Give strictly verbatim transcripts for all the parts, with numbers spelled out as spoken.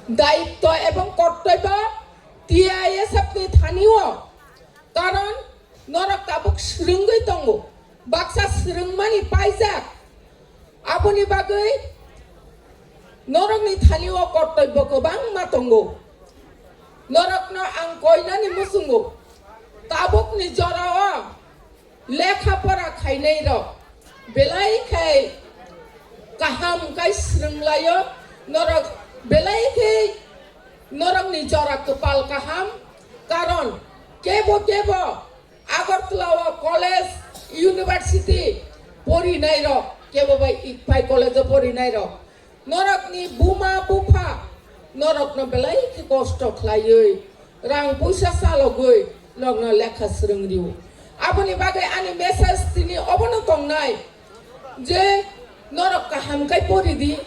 Daitto ebong kortoibo T I S F ni thani o, karon norok tabuk swrwngwi tongo, baksa swrwngmani paijak, aboni bagwi norokni thani o kortoibo kwbangma tongo. Norokno ang koinani muchungo, tabukni jora o lekha pora khainai rok belai khai kaham khai swrwnglaio, norok belai khai norokni jora kwpal kaham, karon kebo kebo Agartala o college, university porinai rok, kebo bai Ikphai college o porinai rok, norokni buma bupha norokno belai khe kosto khlaiwi, rang puisa chalogwi nokno lekha swrwng rio. Aboni bagwi ani message tini obono tongnai je norok kaham khai pori di,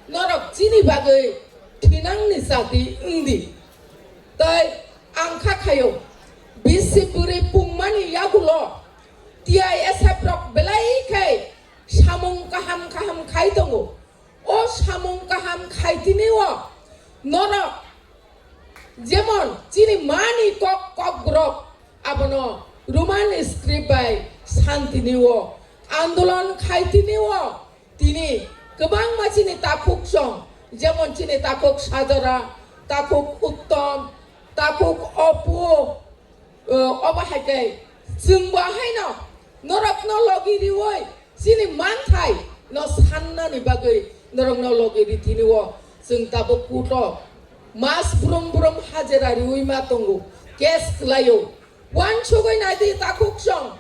norok chini bagwi thinangni chati wng di. Tei ang kha khaio, bisi bwrwi pungmani yagulo T I S F rok belai khai samung kaham kaham khai tongo. O samung kaham khai tini o norok jemon chini mani kok kokborok abono Roman script bai san tini o andolon khai tini o tini kwbangma chini takhuk song jemon chini takhuk Sajora, takhuk Uttom, takhuk Opu, o, obo hai khe chwngbo haino norokno logi riwi chini manthai no sannani bagwi norokno logi ri tini o chwng tabuk kuto mas brum brum hajera riwi ma tongo, case khlaio. Wansugwi naidi takhuk song,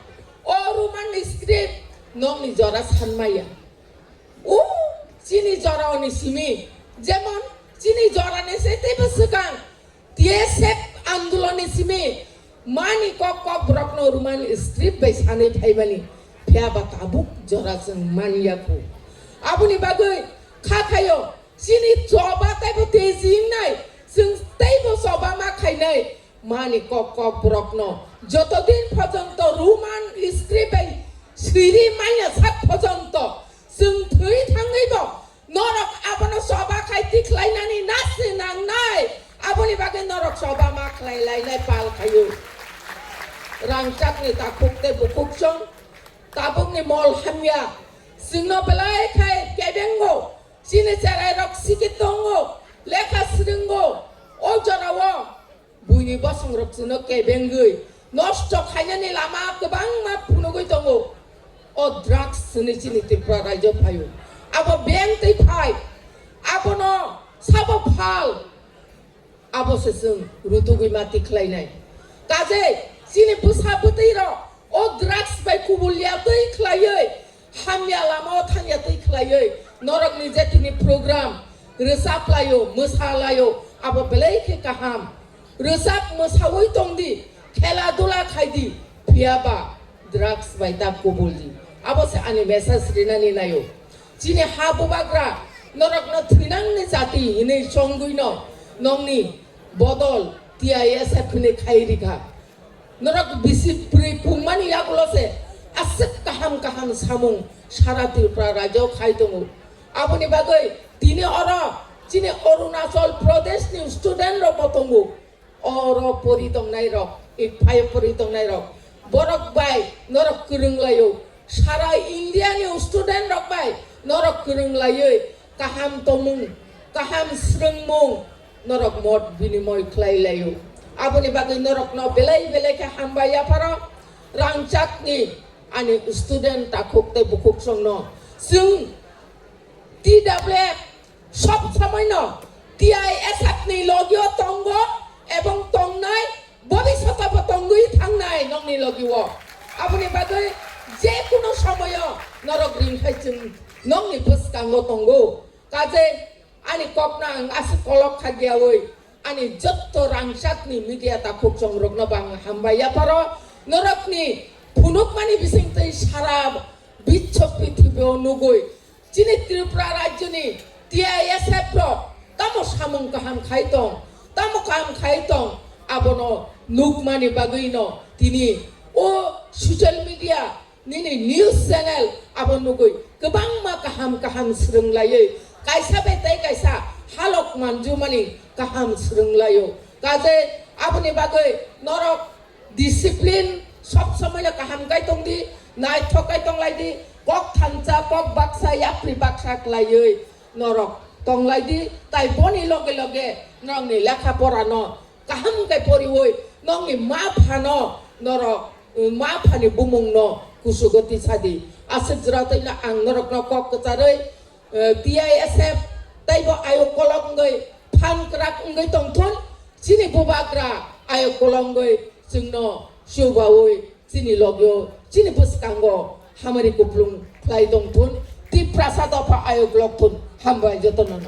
o Roman script nokni jora sanmaya. O chini jora oni simi, jemon chini jora ni se teibo swkang T S F andolon ni simi mani kok kokborokno Roman script bai sanwi phaimani, phiya ba tabuk jora chwng manya kho. Aboni bagwi kha khaio chini choba teibo tejingnai, chwng teibo choba ma khainai. Mani kok kokborokno joto din porjonto Roman script bai swiri manya sak porjonto chwng thwi thangwibo norok abono choba khai tikhlainani nasi nangnai, aboni bagwi norok choba ma khlai lainai pal khaio. Rangchakni takhuk tei bukhuk song tabukni mol hamya, chwngno belai khai kebengo, chini cherairok sikit tongo, lekha swrwngo, o jorao buini bosongrok chwngno kebengwi nosto khainani lama kwbangma phunugwi tongo. O drugs hwnwi chini Tripura rajyo phaio. Abo beng twi phai. Abono sabo phal. Abo se chwng rutugwi ma tikhlainai. Kaje chini bwsa bwtwirok o drugs bai kubul ya twi khlaiwi hamya lama o thangya twi khlaiwi norokni je tini program rwchap laio, mwsa laio, abo belai khe kaham. Rwchap mwsawi tong di, khela dula khai di, phiya ba drugs bai ta kubul di. Abo se ani message rinani naio. Chini ha bubagra norokno thwinangni jati hinwi chongwino nokni bodol T I S F hinwi khai rikha. Norok bisi bwrwi pungmani yagulo se aswk kaham kaham samung sara Tripura rajyo khai tongo. Aboni bagwi tini oro chini Arunachal Pradesh ni student rok bo tongo. Oro pori tongnai rok, Ikphai pori tongnai rok, borok bai norok kwrwng laio. Sara India ni student rok bai norok kwrwng laiwi kaham tongmung, kaham swrwngmung norok mot binimoy khlai laio. Aboni bagwi norokno belai belai khe hambai yapharo. Rangchakni ani student takhuk tei bukhuk songno chwng T W F sob somoino T I S F ni logio tongo ebong tongnai, bobiswto bo tongwi thangnai nokni logio. Aboni bagwi je kuno somoyo norok ringkhai chwng nokni bwskango tongo. Kaje ani kokno ang aswk kolok khagiyawi ani jotto rangchakni media takhuk chongrokno bo ang hambai yapharo. Norokni phunukmani bisingtwi sara biswk pithibio nugwi chini Tripura rajyoni T I S F rok tamo samung kaham khai tong, tamo kaham khai tong, abono nukmani bagwino tini o social media nini news channel abo nugwi kwbangma kaham kaham swrwng laiwi kaisa bai tei kaisa halok manjumani kaham swrwnglaio. Kaje aboni bagwi norok discipline sob somoino kaham kai tongdi, naithok kai tonglaidi, kok thansa, kok baksa, yapri baksa khlaiwi norok tonglaidi, tai boni loge loge norokni lekha porano kaham khe poriwi nokni ma phano norok, eh, ma phani bumungno kusugo tisadi. Aswk jora twi no ang norokno kok kwcharwi, eh, T I S F teibo ayuk kolok wngwi phan kwrak wngwi tongthun, chini bubagra ayuk kolok wngwi chwngno chubawi chini logyo, chini bwskango hamari kuplung khlai tongthun, Tiprasa dopha ayuk lokthun. Hambai jotono.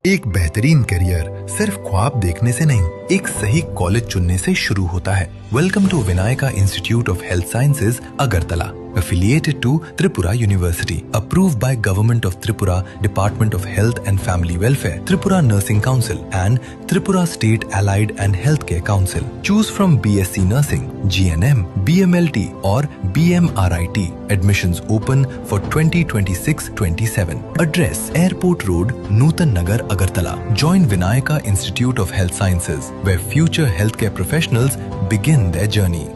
एक बेहतरीन करियर सिर्फ ख्वाब देखने से नहीं, एक सही कॉलेज चुनने से शुरू होता है। Welcome to Vinayaka Institute of Health Sciences, Agartala, affiliated to Tripura University, approved by Government of Tripura, Department of Health and Family Welfare, Tripura Nursing Council, and Tripura State Allied and Healthcare Council. Choose from B S C Nursing, G N M, B M L T, or B M R I T. Admissions open for twenty twenty-six twenty-seven. Address: Airport Road, Nutan Nagar, Agartala. Join Vinayaka Institute of Health Sciences, where future healthcare professionals begin their journey.